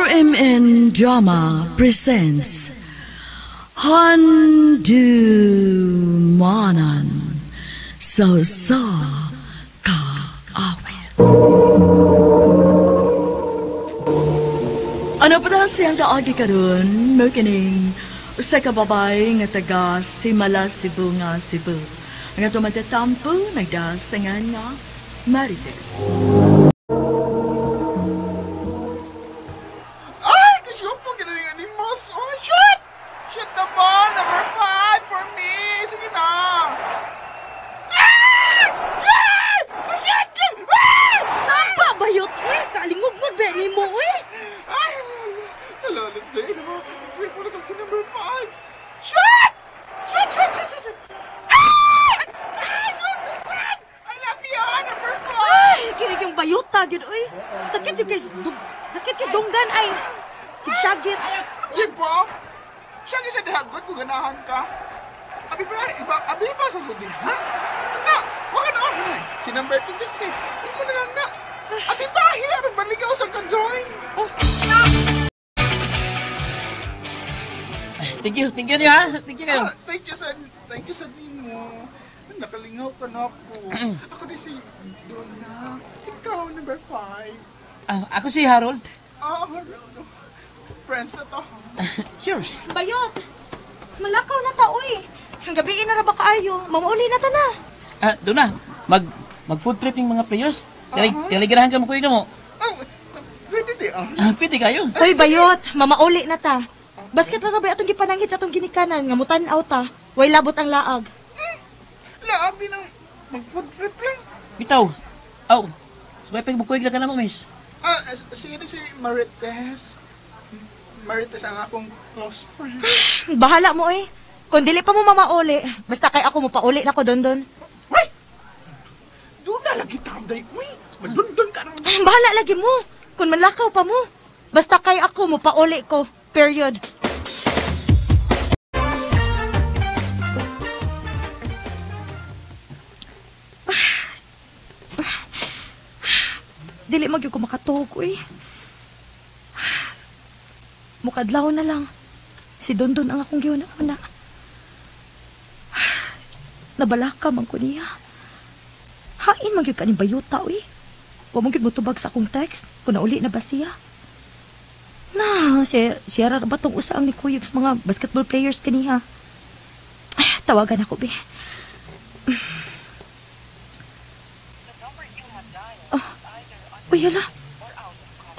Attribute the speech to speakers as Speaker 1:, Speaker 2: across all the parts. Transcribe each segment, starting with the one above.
Speaker 1: RMN Drama presents Handumanan sa Usa Ka Awit. Ano pa na siyang kaagi karon mo kining usa ka babae nga taga Simala, Cebu nga Cebu. Ang ato matatampo nagdasangan nga Marites.
Speaker 2: Ay, kasyopo, ginalingan ni Moss. Oh, shoot! Shoot the ball, number 5 for me. Sige na. Ah! Ah! Shoot! Ah!
Speaker 3: Samba bayot uy, kalingog mo be nimo uy.
Speaker 2: Ay, hello, Jane. Nag-grip mo na sa si number 5. Shoot! Shoot, shoot, shoot, shoot, shoot. Ah! Ah, shoot! Listen! I love you, number 5.
Speaker 3: Ay, kinig yung bayota gyud uy. Sakit yung kay sakit kay dunggan ay. Sigsyagit.
Speaker 2: Di ba? Siya nga sa dihagot kung ganahan ka. Abi ba, iba, abi ba sa gabi, ha? Na, wag na ako na. Si number 26, hindi mo na lang na. Abi ba, hiya, baligaw sa ka-join.
Speaker 3: Oh,
Speaker 4: Thank you niya. Thank you kayo.
Speaker 2: Ah, thank you sa nimo. Nakalingaw ka na ako. Ako din si Donna. Ikaw, number 5.
Speaker 4: Ah, ako si Harold.
Speaker 2: Ah, friends na to.
Speaker 4: Sure.
Speaker 3: Bayot. Malakaw na ta uy. Ang gabi na ra ba kaayo? Mamauli na ta na.
Speaker 4: Ah, doon na. Mag food trip yung mga players. Tingali ganahan ka mo kuya mo.
Speaker 2: Oh, pwede di ah.
Speaker 4: Ah, pwede kayo.
Speaker 3: Hoy bayot, mamauli na ta. Basket ra ba atong gipananghid sa atong ginikanan nga mutan-aw ta. Way labot ang laag.
Speaker 2: Laag din ang mag-food trip lang.
Speaker 4: Bitaw. Aw. Sabay pag bukuyog na ka na mo, miss.
Speaker 2: Ah, sige si Marites. Marites ang akong close friend.
Speaker 3: Bahala mo eh. Kung dili pa mo mamauli, basta kay ako mopauli na ko dondon.
Speaker 2: Uy! Doon na lagi tamday, uy! Madundun ka naman.
Speaker 3: Bahala lagi mo. Kung manlakaw pa mo. Basta kay ako mopauli ko. Period. Dili magyud ko makatuog, uy. Mukadlaw na lang. Si Dondon ang akong giuna-una. Nabalaka man ko niya. Hain man gyud kaning bayuta, uy. Wa man gyud motubag sa akong text kung nauli na ba siya. Na, siya ra ba tong usa ang nikuyog sa mga basketball players kaniha? Ay, tawagan ako, be. Oh, uy, hala.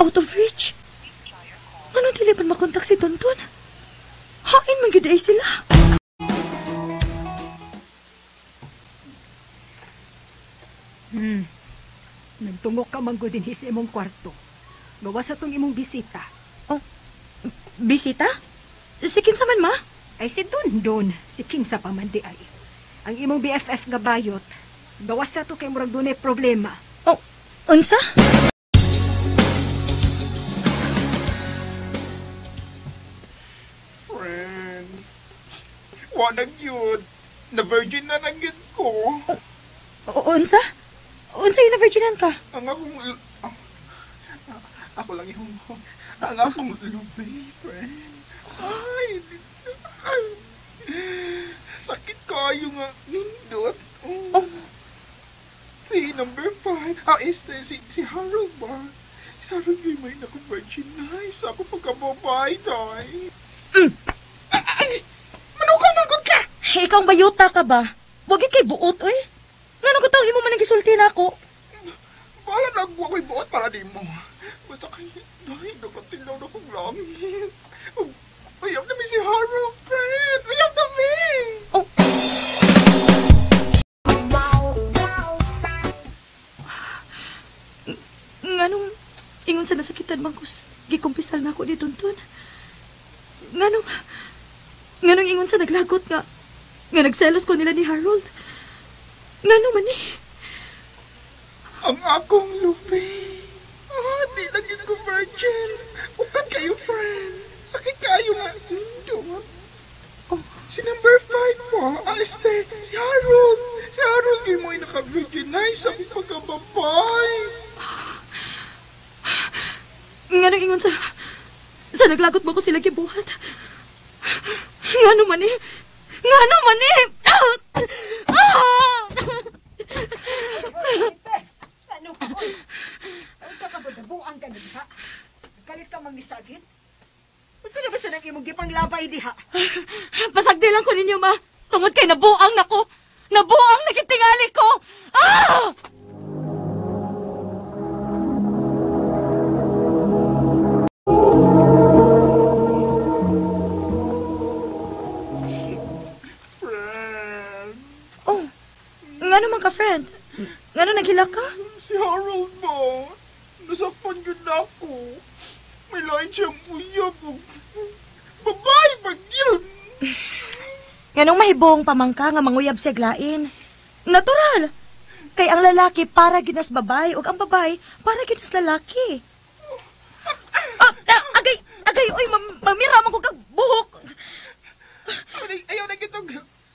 Speaker 3: Out of reach. Anong dili man makontak si Tonton? Hain man gyud ay sila.
Speaker 5: Nagtungok ka man gud dinhi sa imong kwarto. Gawas sa tong imong bisita.
Speaker 3: Oh, bisita? Si kinsa man, ma?
Speaker 5: Ay si Dondon, si kinsa pa man di ay. Ang imong BFF nga bayot. Gawas sa to kay murag dunay problema.
Speaker 3: Oh, unsa?
Speaker 2: Friend, wa na gyud. Na virgin na lang gyud ko.
Speaker 3: Oh, unsa? Unsa yung na-virginan ka?
Speaker 2: Ang akong... Ako lang yung... Ang akong lubi, friend. Ay, ay, sakit kayo nga. Nindot. Oh.
Speaker 3: Oh.
Speaker 2: Si number 5. Ah, este, si Harold ba? Si Harold yung may naka-virginize. Ako pagkababay, tay. Ay! Manuka, manggod ka!
Speaker 3: Ikaw ang bayuta ka ba? Wag kay buot, uy. Ngano ko tawag imo man ang gisulti na ako?
Speaker 2: Bahala na ako ako'y buot para di mo. Basta kay, dahil nakatilaw na kong langit. Uyab na mi si Harold, friend! Uyab na mi!
Speaker 3: Oh. Nganong ingon sa nasakitan man kus gikumpisal na ako ni Tonton. Nganong ingon sa naglagot nga nagselos ko nila ni Harold. Ngano man eh?
Speaker 2: Ang akong lupi. Ah, di lang yun ko virgin. Ukan kayo, friend. Sakit kayo nga. Nindot.
Speaker 3: Oh.
Speaker 2: Si number 5 po. Ah, este, si Harold. Si Harold yung mo ay naka-virginize sa akong pagkababay.
Speaker 3: Nganong ingon sa... Sa naglagot mo ko sila gibuhat. Ngano man eh? Ngano man eh?
Speaker 5: Marites, ano ka, oy? Unsa ka ba nabuang ka na diha? Kalit ka mang nisagit? Unsa na ba sa nang imong gipanglabay diha?
Speaker 3: Pasagdi lang ko ninyo, ma. Tungod kay nabuang nako. Nabuang na gitingali ko. Ah!
Speaker 2: Friend.
Speaker 3: Oh, ngano man ka, friend? Ngano naghilak ka?
Speaker 2: Si Harold ba? Nasakpan yun ako. May lain siyang uyab. Babae pag yun.
Speaker 3: Nganong mahibong pamangka nga manguyab siya glain. Natural! Kay ang lalaki para ginas babae ug ang babae para ginas lalaki. Agay, agay, oy, mamira man ko kag buhok.
Speaker 2: Ayaw na kitong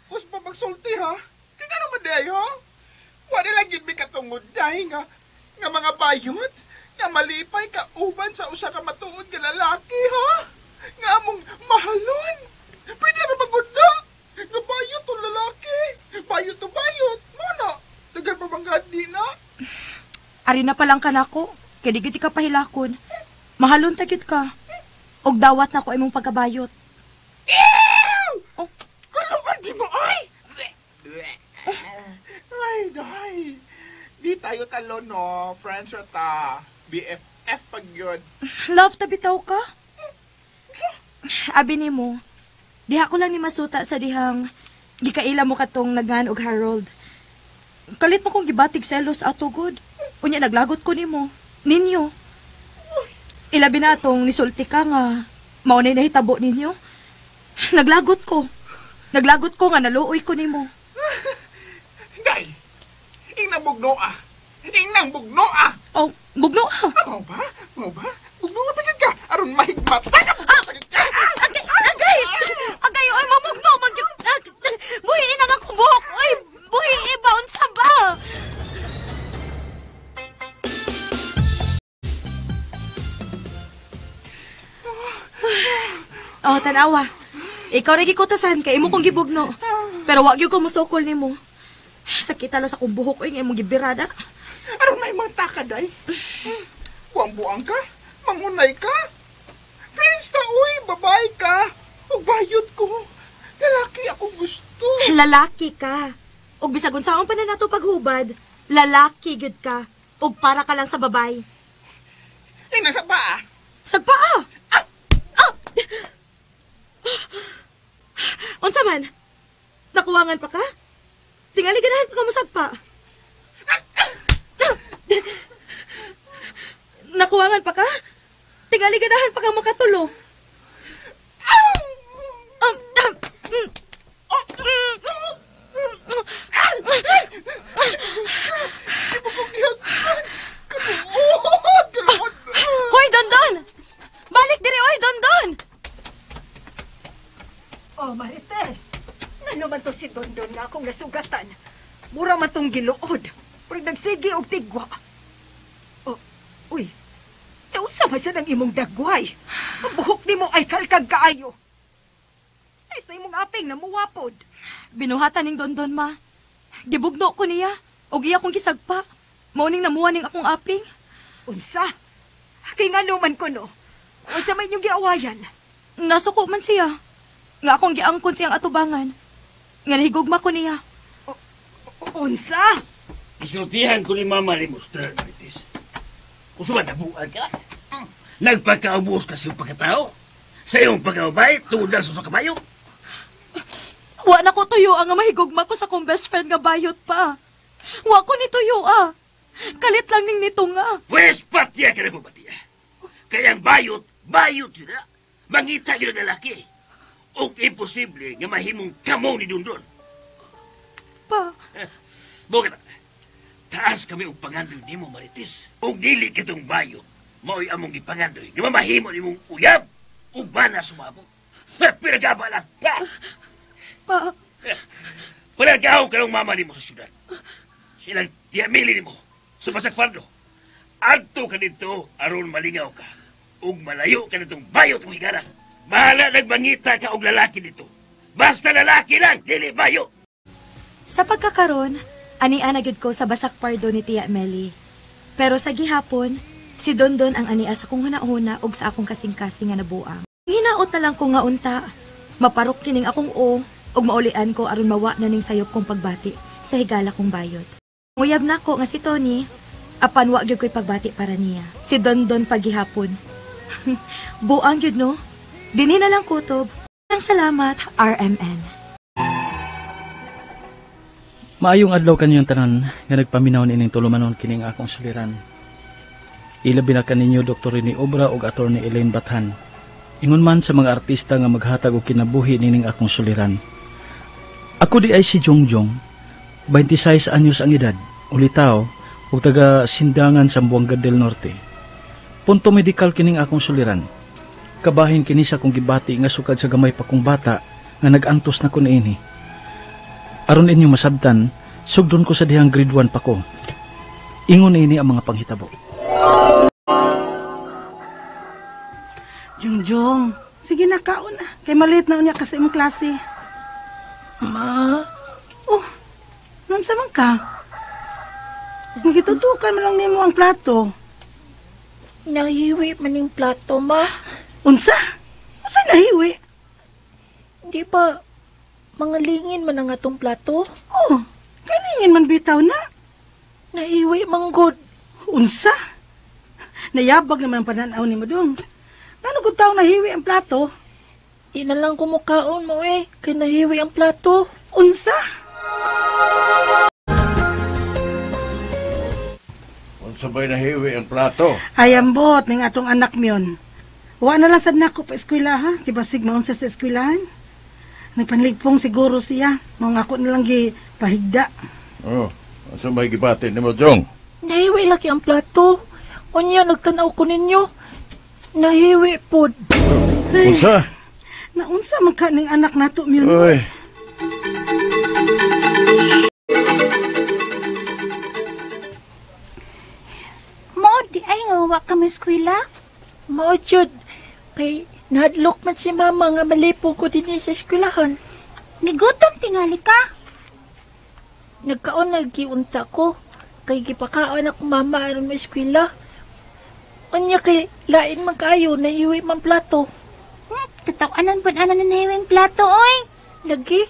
Speaker 2: uspa magsulti, ha? Kaya naman di ha? Wala lang yun may katungod dahil nga, nga mga bayot, nga malipay ka uban sa usa ka matuod nga lalaki, ha? Nga among mahalon. Pwede na magunda. Nga bayot to lalaki. Bayot to bayot. Muna, tagal pa bang gandi na?
Speaker 3: Ari na palang ka nako, kay di gid ka pahilakon. Mahalon ta gyud ka. Og dawat na ko imong pagkabayot.
Speaker 2: Oh. Kaluan di mo, ay! Ay, day. Di tayo talo, no? Friends ta. BFF pag yun.
Speaker 3: Love ta bitaw ka? Abi nimo, diha ko lang ni masuta sa dihang gikaila mo katong nagan og Harold. Kalit mo kong gibatig selos ato gud. Unya naglagot ko nimo. Ninyo. Ilabi na atong nisulti ka nga mao nay nahitabo ninyo. Naglagot ko. Naglagot ko nga naluoy ko nimo.
Speaker 2: Day! Ing bugno ah! Ing nang bugno ah!
Speaker 3: Oh, bugno ah.
Speaker 2: Mao ba? Mao ba? Bugno ka ka! Aron mahigmata ka! Bugno ka!
Speaker 3: Agay! Agay! Agay! Oy, mamugno! Mag... Buhiin ang akong buhok! Oy! Buhiin ba? Unsa ba? Oh, tanawa. Ikaw ra gikutasan kay imo kong gibugno. Pero wa gyud ko mosukol nimo. Sakita lang sa akong buhok oy nga imong gibirada.
Speaker 2: Aron may mata ka, day. Buang-buang ka? Mangunay ka? Friends na, uy! Babae ka! Ug bayot ko. Lalaki ako gusto.
Speaker 3: Lalaki ka. Ug bisag unsaon pa na nato paghubad, lalaki gyud ka. Ug para ka lang sa babay.
Speaker 2: Ay, nasa paa.
Speaker 3: Sagpa ah! Ah! Ah! Unsa man? Nakuwangan pa ka? Tingali ganahan pa ka mo sagpa. Nakuwangan pa ka? Tingali ganahan pa ka makatulo. Hoy, Dondon! Balik diri, oy, Dondon!
Speaker 5: Oh, Marites, ngano man to si Dondon nga akong nasugatan? Mura man tong giluod. Murag nagsige og tigwa. Oh, uy, nausa man sa nang imong dagway. Ang buhok nimo ay kalkag kaayo. Ay, sa imong aping namuwapod.
Speaker 3: Binuhatan ning Dondon, ma. Gibugno ko niya. Og iya kong gisagpa. Mao ning namuha ning akong aping.
Speaker 5: Unsa? Kay ngano man kuno? Unsa man inyong giawayan?
Speaker 3: Nasuko man siya. Nga akong giangkon siyang atubangan. Nga nahigugma ko niya.
Speaker 5: Unsa?
Speaker 6: Isultihan ko ni Mama ni Mr. Marites. Kung sumadabuan ka, nagpagkaubos ka sa iyong pagkatao, sa iyong pagkababay, tungod lang sa kabayo.
Speaker 3: Wa na ko tuyo ang mahigugma ko sa akong best friend nga bayot pa. Wa ko ni tuyo ah. Kalit lang ning nito nga.
Speaker 6: Pwes, patiya ka na po, patiya. Kaya ang bayot, bayot yun na. Mangita yun ang lalaki. O imposible nga mahimong kamo ni Dundon.
Speaker 3: Pa,
Speaker 6: Buka na. Taas kami og pangandoy nimo, Marites. Og dili kitong bayot, mao'y among gipangandoy. Nga mamahimo nimong uyab, ug bana sumabot. Pinagaba lang. Pa!
Speaker 3: pa.
Speaker 6: Palagaw ka ng mama nimo sa syudad. Silang tiamili nimo sa Masakpardo. Adto ka dito aron malingaw ka. Ug malayo ka nitong bayot mong higala. Bahala nagmangita ka og lalaki dito. Basta lalaki lang, dili bayo.
Speaker 3: Sa pagkakaron, ania na gyud ko sa basak pardo ni Tia Meli. Pero sa gihapon, si Dondon ang ania sa kong hunahuna ug sa akong kasing-kasing nga nabuang. Hinaot na lang ko nga unta. Maparok kining akong o ug maulian ko aron mawa na ning sayop kong pagbati sa higala kong bayot. Nguyab nako nga si Tony, apan wa gyud ko'y pagbati para niya. Si Dondon pagihapon. Buang gyud no. Dinhi na lang kutob. Ang salamat, RMN.
Speaker 7: Maayong adlaw kaninyong tanan nga nagpaminaw niining tulumanon kining akong suliran. Ilabi na kaninyo Dr. Rene Obra ug Attorney Elaine Bathan. Ingon man sa mga artista nga maghatag og kinabuhi nining akong suliran. Ako di ay si Jongjong, 26 anyos ang edad, ulitaw ug taga Sindangan, Zamboanga del Norte. Punto medikal kining akong suliran. Kabahin kini sa akong gibati nga sukad sa gamay pa kong bata nga nag-antos na ko niini. Aron inyo masabtan, sugdon ko sa dihang grade 1 pa ko. Ingon ini ang mga panghitabo.
Speaker 8: Jungjong, sige na kaon na. Kay maliit na unya kasi imong klase.
Speaker 9: Ma,
Speaker 8: Oh, nansa man ka? Magitutukan man lang nimo ang plato.
Speaker 9: Nahiwi man yung plato, ma.
Speaker 8: Unsa? Unsa nahiwi?
Speaker 9: Di ba, mga lingin man ang atong plato?
Speaker 8: Oh, kaningin man bitaw na.
Speaker 9: Nahiwi man gud.
Speaker 8: Unsa? Nayabag naman ang pananaw nimo dong. Ngano kung tao nahiwi ang plato?
Speaker 9: Di na lang kumukaon mo eh, kay nahiwi ang plato.
Speaker 8: Unsa?
Speaker 10: Unsa ba'y nahiwi ang plato?
Speaker 8: Ay, ambot ning atong anak miyon. Wa na lang sad nako pa eskwela ha, kay basig maunsa sa eskwelahan. Nagpanligpong siguro siya, mga ako na lang gi pahigda.
Speaker 10: Oh, unsa may gibati nimo, Jong?
Speaker 9: Nahiwi laki ang plato. Unya, nagtanaw ko ninyo. Nahiwi pod.
Speaker 10: Unsa?
Speaker 8: Naunsa man ka ning anak nato miyon?
Speaker 10: Uy,
Speaker 11: Mo, di ay nga wa ka mo eskwela.
Speaker 9: Mao jud, kay nahadlok man si mama nga malipong ko dinhi sa eskwelahan.
Speaker 11: Nigutom tingali ka.
Speaker 9: Nagkaon nagiunta ko. Kay gipakaon ako mama aron mo eskwela. Unya kay lain man kaayo nahiwi man plato.
Speaker 11: Tatawanan pud ana na nahiwing plato oy.
Speaker 9: Lagi,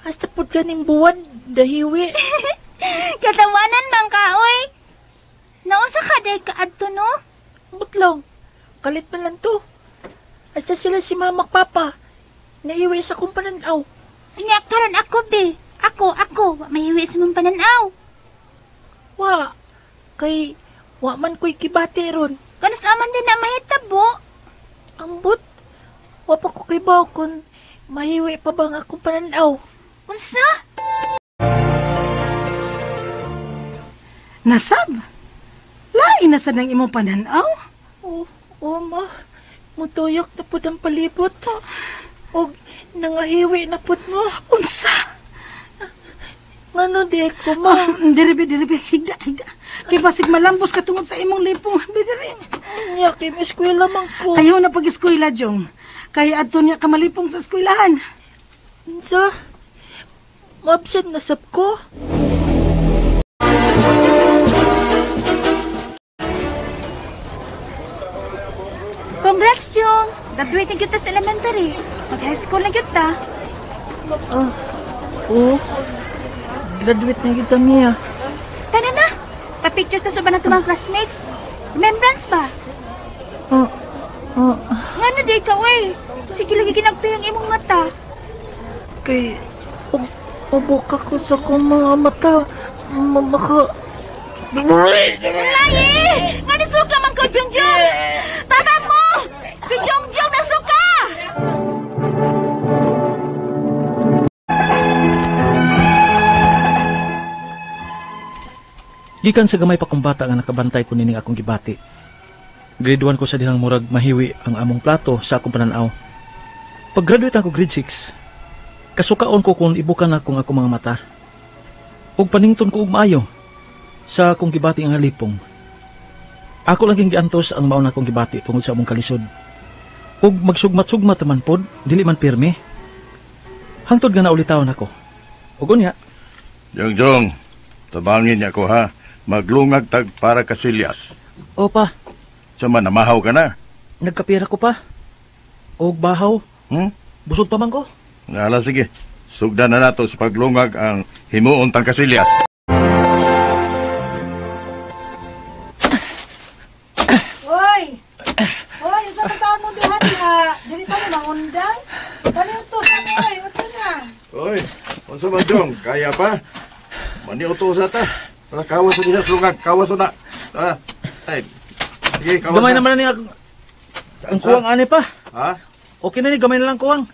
Speaker 9: hasta pud ganing buwan dahiwi.
Speaker 11: Katawanan man ka oy. Naunsa ka day kaadto no?
Speaker 9: Butlong, kalit man lang to. Hasta sila si mama ug papa. Naiwi sa akong pananaw.
Speaker 11: Unya karon ako be. Ako, wa mahiwi sa mong pananaw.
Speaker 9: Wa, kay wa man ko'y kibati ron.
Speaker 11: Kanus aman din na mahitabo.
Speaker 9: Ambot, wa pa ko kibaw kung mahiwi pa ba ang akong pananaw.
Speaker 11: Unsa?
Speaker 8: Nasab? Lain na sad ang imong pananaw?
Speaker 9: Oh, oh ma, mutuyok na pud ang palibot. Og nangahiwi na pud mo.
Speaker 8: Unsa?
Speaker 9: Ngano di ko ma?
Speaker 8: Oh, diri be, diri be, higda, higda. Kay basig malambos ka tungod sa imong lipong. Be, diri.
Speaker 9: Unya kay eskwela man ko.
Speaker 8: Ayaw na pag-eskwela, Jong. Kay adto niya ka malipong sa eskwelahan.
Speaker 9: Unsa? Mo-absent na sab ko.
Speaker 11: Congrats, Jong. Graduate na gyud ta sa elementary. Mag high school na gyud ta.
Speaker 9: Oh, graduate na kita Mia.
Speaker 11: Tana na. Pa-picture ta sa uban nato mga classmates. Remembrance ba?
Speaker 9: Oh, oh,
Speaker 11: Ngano di ka oy? Sige lagi ginagpay ang imong mata.
Speaker 9: Kay pabuka ko sa akong mga mata. Maka
Speaker 11: Layi! Nga nisuka man ko, Jungjung! Tama mo! Si Jungjung nasuka!
Speaker 7: Gikan sa gamay pa kong bata nga nakabantay ko nining akong gibati. Grade 1 ko sa dihang murag mahiwi ang among plato sa akong pananaw. Pag-graduate ako grade 6, kasukaon ko kung ibukan akong akong mga mata. Ug panington ko og maayo sa akong gibati nga lipong. Ako lang ging giantos ang mauna kong gibati tungod sa among kalisod. Ug magsugmat-sugmat man pod, dili man pirmi. Hangtod nga naulitawon ako. Ug unya,
Speaker 10: Jong Jong, tabangin niya ko ha. Maglungag tag para kasilyas.
Speaker 7: Opa.
Speaker 10: Sa man, namahaw ka na.
Speaker 7: Nagkapira ko pa. Og bahaw. Busog pa man ko.
Speaker 10: Ala, sige. Sugdan na nato sa paglungag ang himuon tang kasilyas.
Speaker 8: Oy! Oy, unsa man taon mo diha diha? Dili pa ni mangundang? Kaniudto sa oy, uto na.
Speaker 10: Oy, unsa man Jong, kaya pa? Maniuto sa ta. Tara, kawas sa diha lungag, kawas na. Ah, ay. Sige, kawas.
Speaker 7: Gamay naman na niya ang kuwang ani pa.
Speaker 10: Ha?
Speaker 7: Okay na ni, gamay na lang kuwang.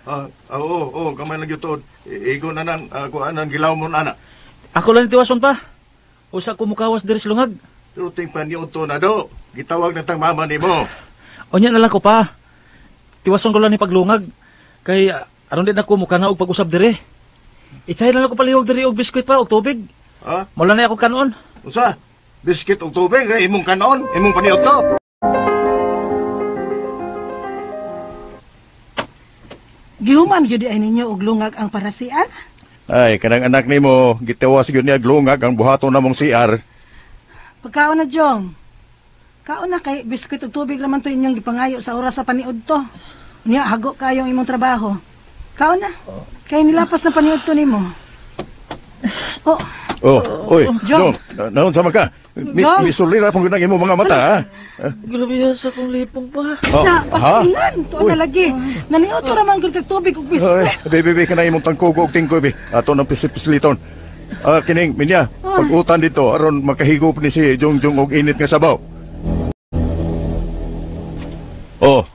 Speaker 10: Ah, oo, oo, gamay lang gyud tuod. Igo na nang kuan ang gilaw mo ana.
Speaker 7: Ako lang tiwason pa. Usa ko mukawas diri sa lungag.
Speaker 10: Pero ting paniudto na do. Gitawag na tang mama nimo.
Speaker 7: Unya na lang ko pa. Tiwason ko lang ni paglungag. Kay aron din ako mukana og pag-usab diri. Itsahin na lang ko palihog diri og biskwit pa og tubig.
Speaker 10: Ha?
Speaker 7: Mula na ako kanon.
Speaker 10: Unsa? Biskwit og tubig ra imong kanon, imong paniudto.
Speaker 8: Gihuman gyud ay ninyo og lungag ang parasian?
Speaker 10: Ay, kanang anak nimo, gitawas gyud niya lungag ang buhaton namong CR.
Speaker 8: Pagkaon na, Jong. Kaon na kay biskwit ug tubig raman to inyong gipangayo sa oras sa paniudto. Unya hago kayo ang imong trabaho. Kaon na. Kay nilapas na paniudto nimo. Oh.
Speaker 10: Oh, oy,
Speaker 8: Jong.
Speaker 10: Jong, naunsa man ka?
Speaker 8: Jong.
Speaker 10: Misulira pong ginang imong mga mata, ha?
Speaker 7: Grabe sa akong lipong pa.
Speaker 10: Oh,
Speaker 8: Na,
Speaker 10: ha?
Speaker 8: pasilan, tuwa na lagi. Naniudto raman gud kag tubig ug biskwit.
Speaker 10: Ay, baby, baby, kanang imong tangkugo og tingkoy, bi. Ato nang pislit-pisliton. Ah, kining minya, pag-utan dito aron makahigop ni si Jong Jong og init nga sabaw. Oh,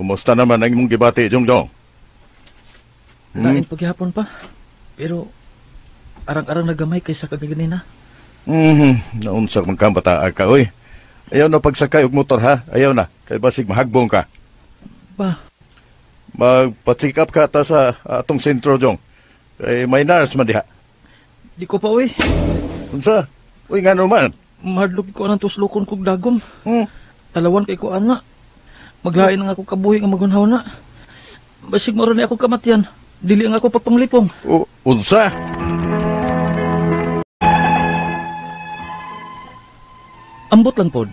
Speaker 10: kumusta naman ang imong gibati, Jong Jong?
Speaker 7: Lain paghihapon pa. Pero arang-arang nagamay kaysa kagaganina.
Speaker 10: Naunsa man kang bata ka, oy. Ayaw na pagsakay og motor ha. Ayaw na kay basig mahagbong ka.
Speaker 7: Ba.
Speaker 10: Magpa-check up ka ta sa atong sentro, Jong. Kay may nurse man diha.
Speaker 7: Di ko pa, oy.
Speaker 10: Unsa? Uy, ngano man?
Speaker 7: Mahadlok ko anang tuslokon kog dagom. Talawan kay ko ana. Maglain ang ako kabuhi nga magunhaw na. Basig moro ni ako kamatian. Dili ang ako pagpanglipong.
Speaker 10: Unsa?
Speaker 7: Ambot lang pod.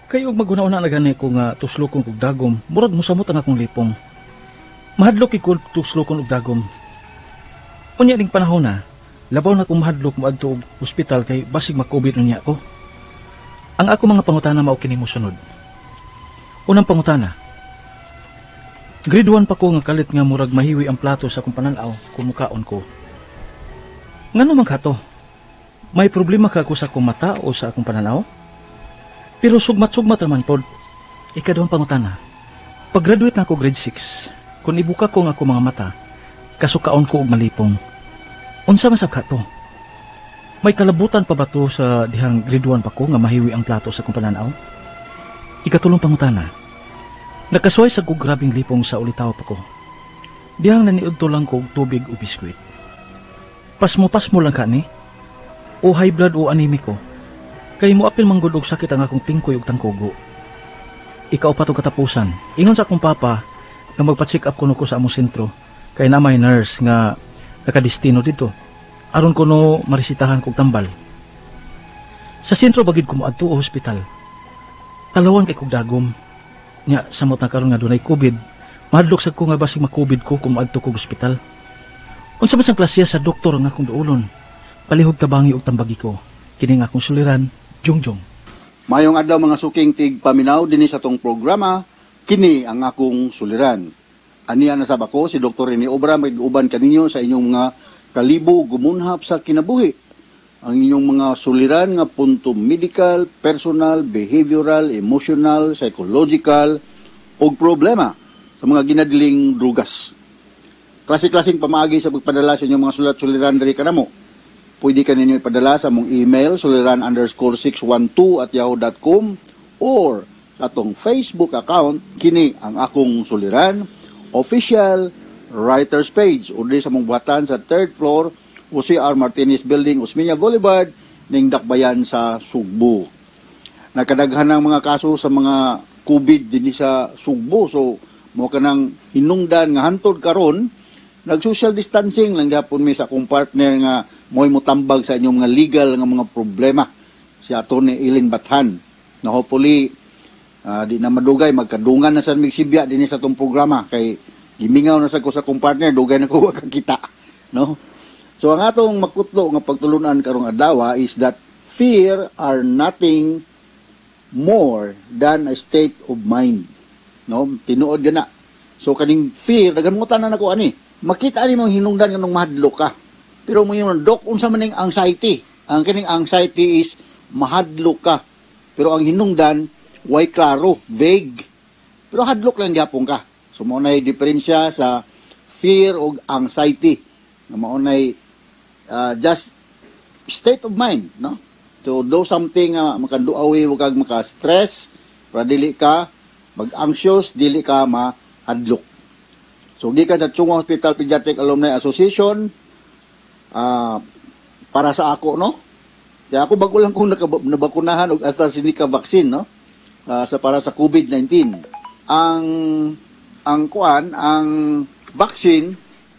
Speaker 7: Kay og maghuna-una na gani ko nga tuslokon kog dagom, murag mosamot ang akong lipong. Mahadlok ko tuslokon og dagom. Unya ning panahon na, labaw na kong mahadlok moadto og ospital kay basig ma-COVID unya ko. Ang ako mga pangutana mao kini mosunod. Unang pangutana. Grade 1 pa ko nga kalit nga murag mahiwi ang plato sa akong pananaw kung mukaon ko. Ngano man kato? May problema ka ako sa akong mata o sa akong pananaw? Pero sugmat-sugmat raman pod. Ikaduhang pangutana. Pag-graduate na ako grade 6, kung ibuka ko ang ako mga mata, kasukaon ko og malipong. Unsa man sab kato? May kalabutan pa ba to sa dihang grade 1 pa ko nga mahiwi ang plato sa akong pananaw? Ikatulong pangutana. Nakasuway sa kog grabing lipong sa ulitaw pa ko. Dihang naniudto lang ko og tubig o biskwit. Pasmo-pasmo lang ka ni. O high blood o anemic ko. Kay moapil manggod og sakit ang akong tingkoy ug tangkugo. Ikaw pa to katapusan. Ingon sa akong papa nga magpa-check up kuno ko sa among sentro kay na may nurse nga nakadestino dito. Aron kuno maresitahan kog tambal. Sa sentro bagid ko moadto o hospital. Talawan kay kog dagom. Nya samot na karon nga dunay COVID. Mahadlok sad ko nga basig ma-COVID ko kung moadto kog ospital. Unsa man sang klase sa doktor ang akong duolon? Palihog tabangi og tambagi ko. Kini nga akong suliran, Jongjong.
Speaker 12: Mayong adlaw mga suking tig paminaw dinhi sa tong programa, kini ang akong suliran. Aniya na sab ako si Dr. Rene Obra, mag-uban kaninyo sa inyong mga kalibo gumunhap sa kinabuhi. Ang inyong mga suliran nga punto medical, personal, behavioral, emotional, psychological og problema sa mga ginadiling drugas. Klase-klaseng pamaagi sa pagpadala sa inyong mga sulat-suliran diri kanamo. Pwede ka ninyo ipadala sa mong email suliran_612@yahoo.com or sa atong Facebook account kini ang akong suliran official writers page o diri sa mong buhatan sa 3rd floor OCR Martinez Building, Osmeña Boulevard, ning Dakbayan sa Sugbo. Nakadaghan ang mga kaso sa mga COVID dinhi sa Sugbo. So mo kanang hinungdan nga hantod karon nag-social distancing lang gyapon mi sa akong partner nga mo'y motambag sa inyong mga legal nga mga problema, si Atty. Eileen Bathan, na hopefully di na madugay magkadungan na sa migsibya dinhi sa atong programa, kay gimingaw na sa ko sa akong partner, dugay na ko wa kakita, no? So ang atong makutlo nga pagtulunan karong adlaw is that fear are nothing more than a state of mind, no? Tinuod gana. So kaning fear, daghan mo tanan nako ani, makita ani mong hinungdan nganong mahadlok ka. Pero mo yung, "Dok, unsa man ning anxiety?" Ang kining anxiety is mahadlok ka, pero ang hinungdan way klaro, vague, pero hadlok lang gyapon ka. So mao nay diferensya sa fear ug anxiety, nga mao nay just state of mind, no? So do something nga makaduawi wa kag maka-stress para dili ka mag-anxious, dili ka mahadlok. So gikan sa Chong Hua Hospital Pediatric Alumni Association, para sa ako, no? Kaya ako bago lang kong nabakunahan og AstraZeneca vaccine, no? Sa para sa COVID-19. Ang kuan, ang vaccine,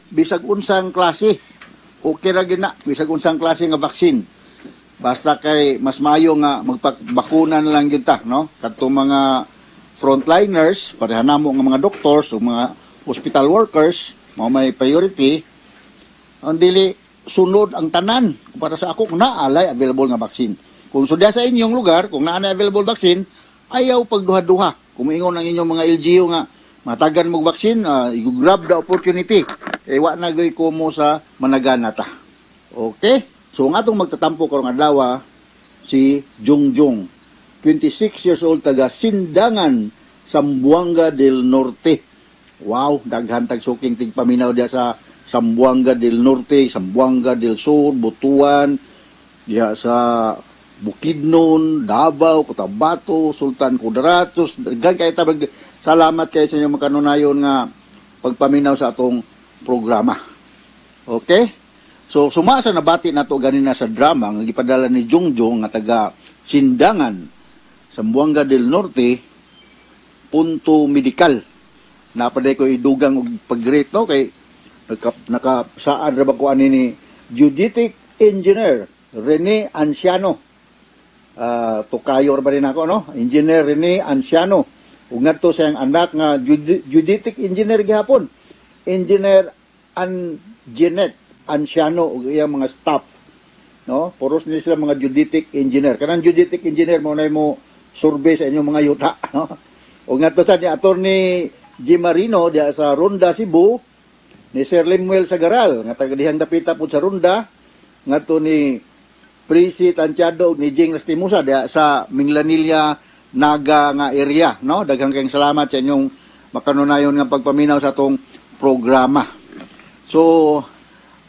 Speaker 12: bisag unsang klase, okay ra gina bisag unsang klase nga vaccine. Basta kay mas maayo nga magpabakuna na lang gyud ta, no? Kadtong mga frontliners, pareha namo nga mga doctors o mga hospital workers, mao may priority. Ang dili sunod ang tanan para sa ako kung naalay available nga vaccine. Kung sudya sa inyong lugar, kung naa na available vaccine, ayaw pagduha-duha. Kung moingon ang inyong mga LGU nga matagan mo vaccine, you grab the opportunity. Eh, wa na goy ko mo sa managana ta. Okay? So ang atong magtatampo karong adlaw, si Jung Jung, 26 years old, taga Sindangan, Zamboanga del Norte. Wow, daghan tag suking tigpaminaw diya sa Zamboanga del Norte, Zamboanga del Sur, Butuan, diha sa Bukidnon, Davao, Cotabato, Sultan Kudarat. Daghan kay ta. Salamat kay sa inyong makanunayon nga pagpaminaw sa atong programa. Okay? So suma sa nabati nato ganina sa drama nga gipadala ni Jungjong nga taga Sindangan, Zamboanga del Norte, punto medikal. Napaday ko idugang og pag-greet, no, kay naka saan ra ba ko ani ni Geodetic Engineer Rene Anciano. Tukayo ra ba rin ako, no? Engineer Rene Anciano. Ug ngadto sa iyang anak nga Geodetic Engineer gihapon. Engineer Angenet Anciano ug iyang mga staff, no? Puros ni sila mga geodetic engineer. Kanang geodetic engineer mo na mo survey sa inyong mga yuta, no? Ug ngadto sa ni Attorney G. Marino diha sa Ronda, Cebu, ni Sir Lemuel Sagaral nga taga dihang dapita pud sa Ronda, ngadto ni Prisi Tantiado ug ni Jing Lastimosa diha sa Minglanilla, Naga nga area, no? Daghang kayong salamat sa inyong makanunayon nga pagpaminaw sa atong programa. So,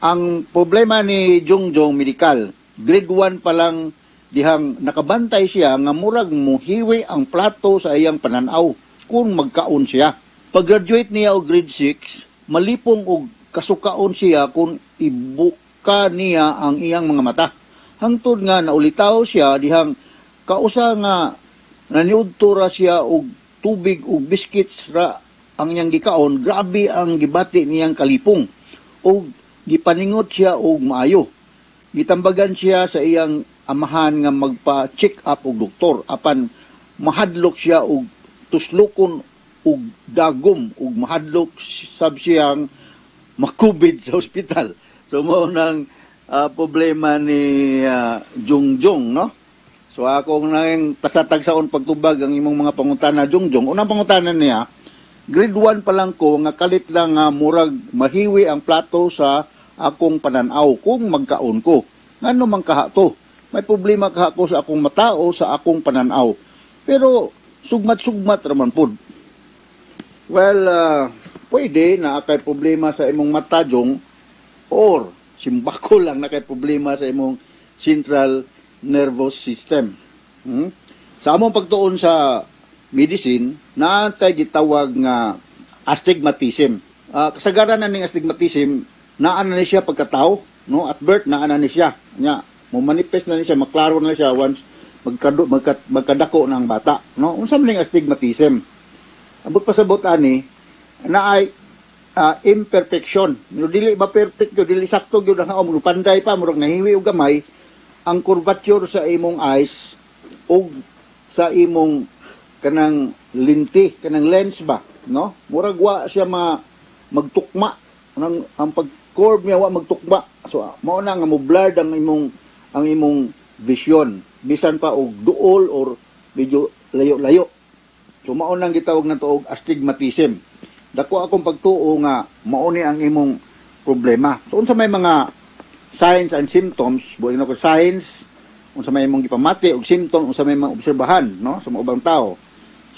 Speaker 12: ang problema ni Jungjong medical, grade 1 pa lang dihang nakabantay siya nga murag muhiwi ang plato sa iyang pananaw kung magkaon siya. Pag-graduate niya og grade 6, malipong og kasukaon siya kung ibuka niya ang iyang mga mata. Hangtod nga naulitaw siya dihang kausa nga naniudto ra siya og tubig og biscuits ra ang iyang gikaon, grabe ang gibati niyang kalipong og gipaningot siya og maayo. Gitambagan siya sa iyang amahan nga magpa-check up og doktor apan mahadlok siya og tuslokon og dagom og mahadlok sab siyang makubid sa ospital. So mao nang problema ni Jungjong, no? So akong nang tasatag-saon pagtubag ang imong mga pangutana, Jungjong. Unang pangutana niya, grade 1 pa lang ko nga kalit lang nga murag mahiwi ang plato sa akong pananaw kung magkaon ko. Ngano man kaha to? May problema kaha ko sa akong mata o sa akong pananaw? Pero sugmat-sugmat raman pud. Well, pwede na kay problema sa imong mata, Jong, or simbako lang na kay problema sa imong central nervous system. Sa among pagtuon sa medicine, naantay gitawag nga astigmatism. Kasagaran na ning astigmatism, naa na ni siya pagkatao, no? At birth naa na ni siya. Nya, mo manifest na ni siya, maklaro na siya once Magkadako na ang bata, no? Unsa man ning astigmatism? Ambot pasabot ani na ay imperfection. No, dili ba perfect gyud, dili sakto gyud ang haom, panday pa murag nahiwi og gamay ang curvature sa imong eyes ug sa imong kanang linti, kanang lens ba, no? Murag wa siya magtukma nang ang pag-curve niya wa magtukma. So mao na nga mo blurred ang imong vision bisan pa og duol or medyo layo-layo. So mao nang gitawag nato og astigmatism. Dako akong pagtuo nga mao ni ang imong problema. So unsa may mga signs and symptoms? Buhay na ko signs, unsa may imong gipamati, og symptom, unsa may mga obserbahan, no, sa mga ubang tao.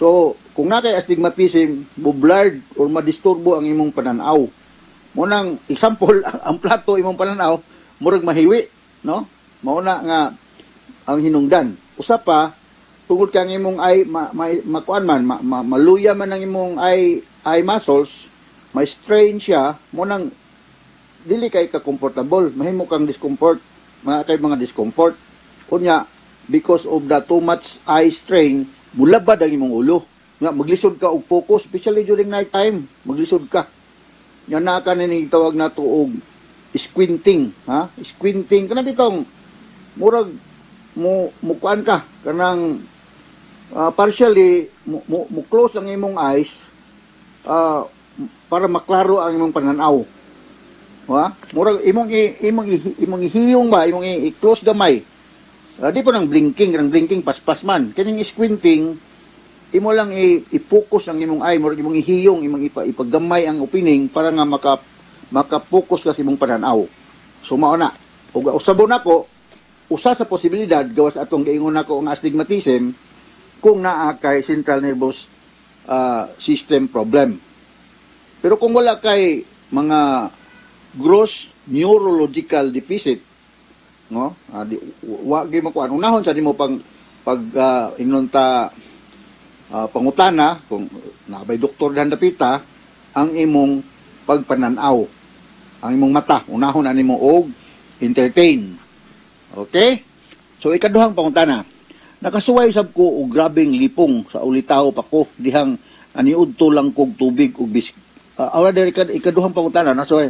Speaker 12: So kung naa kay astigmatism, mo blurred or madisturbo ang imong pananaw. Mao nang example, ang plato, imong pananaw murag mahiwi, no? Mao na nga ang hinungdan. Usa pa, tungod kay ang imong eye makuan man, maluya man ang imong eye muscles, may strain siya, mao nang dili kay ka comfortable, mahimo kang discomfort, mga kay mga discomfort. Unya, because of the too much eye strain, mulabad ang imong ulo. Nga maglisod ka og focus, especially during night time, maglisod ka. Nga naa ka ni tawag nato og squinting, ha? Squinting kana bitong murag mo mukuan ka kanang partially mo close ang imong eyes para maklaro ang imong pananaw. Ha? Murag imong ihiyong ba, imong i-close gamay. Di po nang blinking, kanang blinking paspas man. Kining squinting, imo lang i-focus ang imong eye, murag imong ihiyong, imong ipagamay ang opening para nga maka-focus ka sa imong pananaw. So mao na. Ug usabon nako, usa sa posibilidad gawas atong giingon nako ang astigmatism, kung naa kay central nervous system problem. Pero kung wala kay mga gross neurological deficit, no? Di, wa gyud makuan, unahon sa nimo pang pag ingnon ta pangutana kung naa bay doktor dihan dapita ang imong pagpananaw, ang imong mata, unahon na nimo og entertain. Okay? So ikaduhang pangutana. Nakasuway sab ko og grabeng lipong sa ulitawo pa ko dihang aniudto lang kog tubig ug diri ikaduhang pangutana, nasuway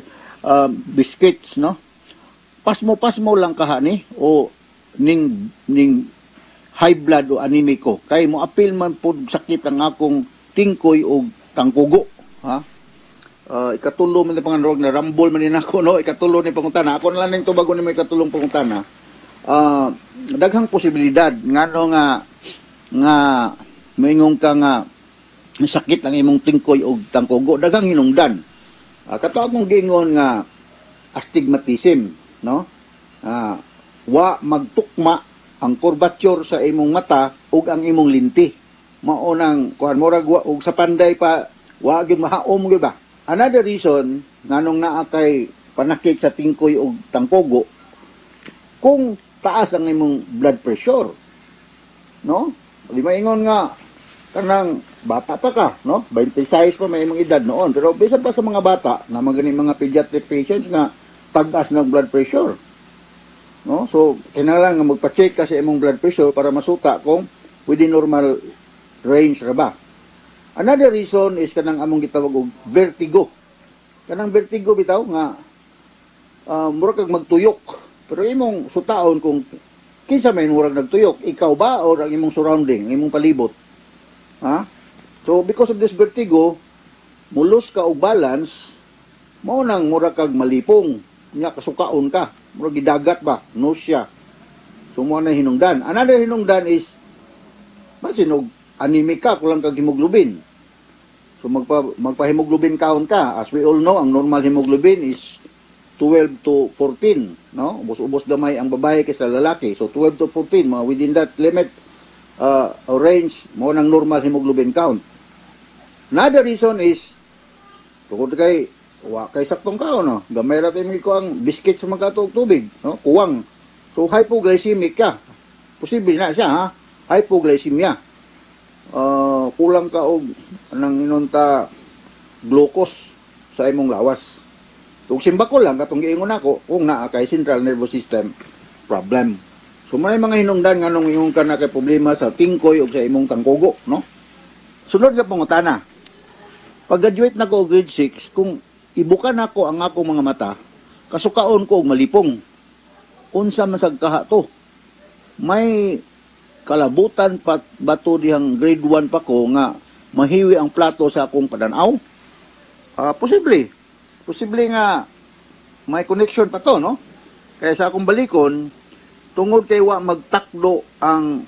Speaker 12: biscuits, no? Pasmo pasmo lang kaha ni o ning high blood o anemic ko, kay mo apil man pod sakit ang akong tingkoy og tangkugo, ha? Ikatulo man ni panganrog na rambol man ni nako, no? Ikatulo ni pangutana, ako na lang ning tubagon nimo ikatulong pangutana. Daghang posibilidad ngano nga nga moingon ka nga sakit ang imong tingkoy og tangkugo. Daghang hinungdan. Kato akong giingon nga astigmatism, no? Wa magtukma ang curvature sa imong mata ug ang imong linti. Mao nang kuan, murag wa, ug sa panday pa wa gyud mahaom gyud ba. Another reason nganong naa kay panakit sa tingkoy ug tangkugo, kung taas ang imong blood pressure, no? Di maingon nga kanang bata pa ka, no? 26 pa may imong edad noon, pero bisan pa sa mga bata na mga gani, mga pediatric patients nga tag-as ng blood pressure, no? So kinahanglan nga magpa-check ka sa imong blood pressure para masuta kung within normal range ra ba. Another reason is kanang among gitawag og vertigo. Kanang vertigo bitaw nga murag kag magtuyok, pero imong sutaon kung kinsa may murag nagtuyok, ikaw ba or ang imong surrounding, ang imong palibot, ha? So because of this vertigo, mo-lose ka og balance, mao nang murag kag malipong nya kasukaon ka, murag gidagat ba, nausea. So mao na hinungdan. Another hinungdan is basin og anemic ka, kulang kag hemoglobin. So magpa hemoglobin count ka. As we all know, ang normal hemoglobin is 12 to 14, no? Ubos-ubos gamay ang babae kaysa lalaki. So 12 to 14, mga within that limit range mo nang normal hemoglobin count. Another reason is tungod kay wa kay saktong kaon, no? Gamay ra tayo ko ang biscuit sa mga tubig, no? Kuwang. So hypoglycemic ka. Posible na siya, ha? Hypoglycemia. Kulang ka og anang inunta glucose sa imong lawas. Ug simbako lang katong giingon nako kung naa kay central nervous system problem. So may mga hinungdan nganong ingon ka na kay problema sa tingkoy o sa imong tangkugo, no? Sunod nga pangutana. Pag-graduate na ko og grade 6, kung ibuka nako ang akong mga mata, kasukaon ko og malipong. Unsa man sad kaha to? May kalabutan pa bato dihang grade 1 pa ko nga mahiwi ang plato sa akong padanaw? Posible. Posible nga may connection pa to, no? Kaya sa akong balikon, tungod kay wa magtakdo ang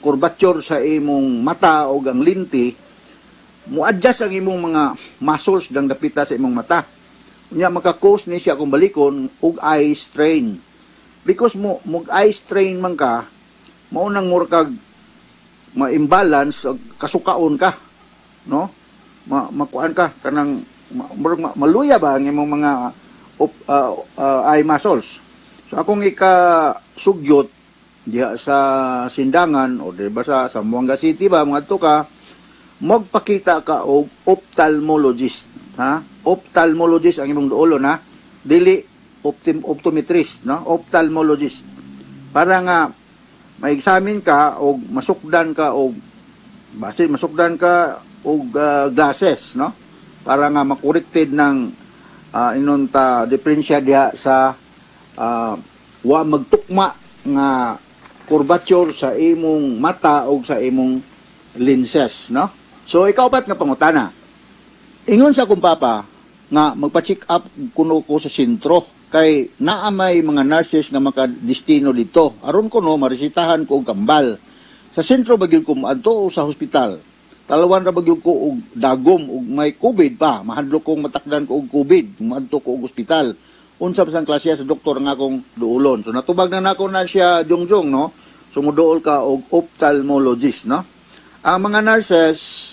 Speaker 12: curvature sa imong mata o ang linti, mo-adjust ang imong mga muscles dang dapita sa imong mata. Unya maka-cause ni siya kung balikon og eye strain. Because mo mag eye strain man ka, mao nang murkag ma-imbalance og kasukaon ka, no? Makuan ka kanang maluya ba ang imong mga eye muscles. So akong ikasugyot diha sa Sindangan o di ba sa Zamboanga City ba, mga ka magpakita ka og ophthalmologist, ha? Ophthalmologist ang imong duolon, ha? Dili optometrist, no? Ophthalmologist. Para nga ma-examine ka og masukdan ka og base masukdan ka og glasses, no? Para nga makorekted ng inunta diferensya diha sa wa magtukma nga curvature sa imong mata o sa imong lenses, no? So ikaupat nga pangutana. Ingon sa akong papa nga magpa-check up kuno ko sa sentro kay naa may mga nurses nga makadestino dito. Aron kuno maresitahan ko og kambal. Sa sentro ba gyud ko moadto o sa hospital? Talawan ra ba gyud ko og dagom og may COVID pa, mahadlok kong matakdan ko og COVID, moadto ko og ospital. Unsa pa sang klase sa doktor nga akong duolon. So natubag na nako na siya, Jongjong, no? So muduol ka og ophthalmologist, no? Ang mga nurses,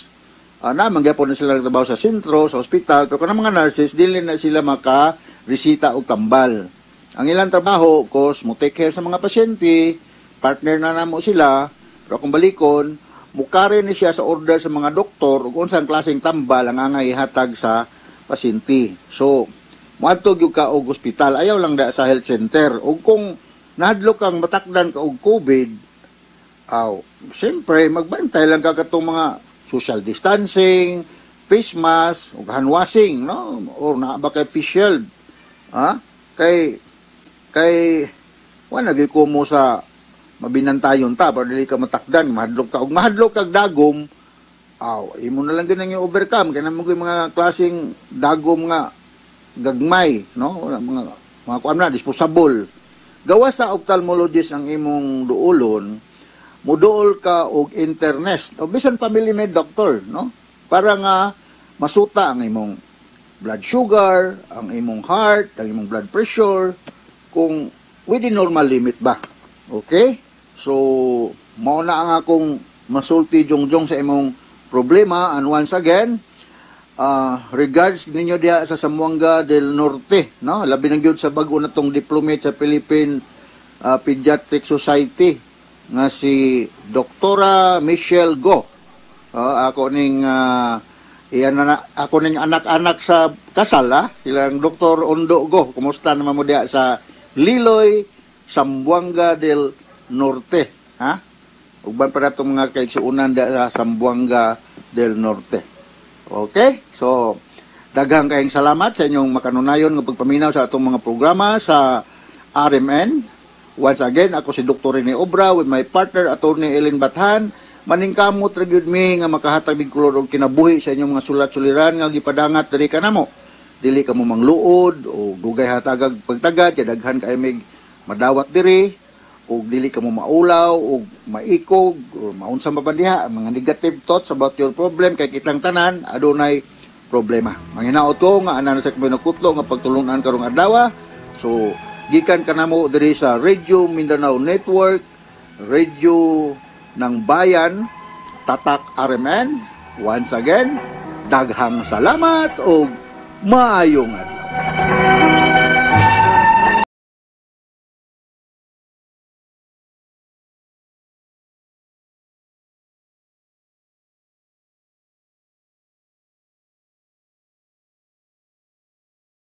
Speaker 12: na mangyapon na sila nagtrabaho sa sentro, sa ospital, pero kanang mga nurses dili na sila maka-resita og tambal. Ang ilang trabaho, of course, mo take care sa mga pasyente, partner na namo sila, pero kung balikon, mukare ni siya sa order sa mga doktor ug unsang klaseng tambal ang angay ihatag sa pasyente. So, moadto gyud ka og ospital, ayaw lang da sa health center. Ug kung nahadlok kang matakdan ka og COVID, aw, siyempre magbantay lang ka katong mga social distancing, face mask, ug hand washing, no? Or naa ba kay face shield? Ha? Kay kay wala gyud ko mo sa mabinantayon ta para dili ka matakdan, mahadlok ka. Ug mahadlok kag dagom, aw, imo na lang gyud ang i-overcome kay namo gyud mga klaseng dagom nga gagmay, no? Mga kuan na disposable. Gawas sa ophthalmologist ang imong duolon, muduol ka og internist o bisan family med doctor, no? Para nga masuta ang imong blood sugar, ang imong heart, ang imong blood pressure kung within normal limit ba. Okay? So, mao na ang akong masulti, Jongjong, sa imong problema, and once again, regards ninyo diha sa Zamboanga del Norte, no? Labi na gyud sa bag-o na tong diplomate sa Philippine Pediatric Society nga si Doktora Michelle Go. Ako ning iyan na, ako ning anak-anak sa kasal, ha? Silang Dr. Ondo Go. Kumusta naman mo diha sa Liloy, Zamboanga del Norte, ha? Uban pa natong mga kaigsuonan diha sa Zamboanga del Norte. Okay? So, daghang kayong salamat sa inyong makanunayon nga pagpaminaw sa atong mga programa sa RMN. Once again, ako si Dr. Rene Obra with my partner, Attorney Ellen Bathan. Maningkamot ra gyud mi nga makahatag mig kolor og kinabuhi sa inyong mga sulat-suliran nga gipadangat diri kanamo. Dili ka mo mangluod o dugay hatagag pagtagad kay daghan kay mig madawat diri, og dili ka mo maulaw og maikog o maunsa man diha ang mga negative thoughts about your problem kay kitang tanan adunay problema. Manghinaot ko nga ana na sa pinakutlo nga pagtulunan karong adlaw. So gikan kanamo diri sa Radio Mindanao Network, Radio ng Bayan, Tatak RMN. Once again, daghang salamat og maayong adlaw.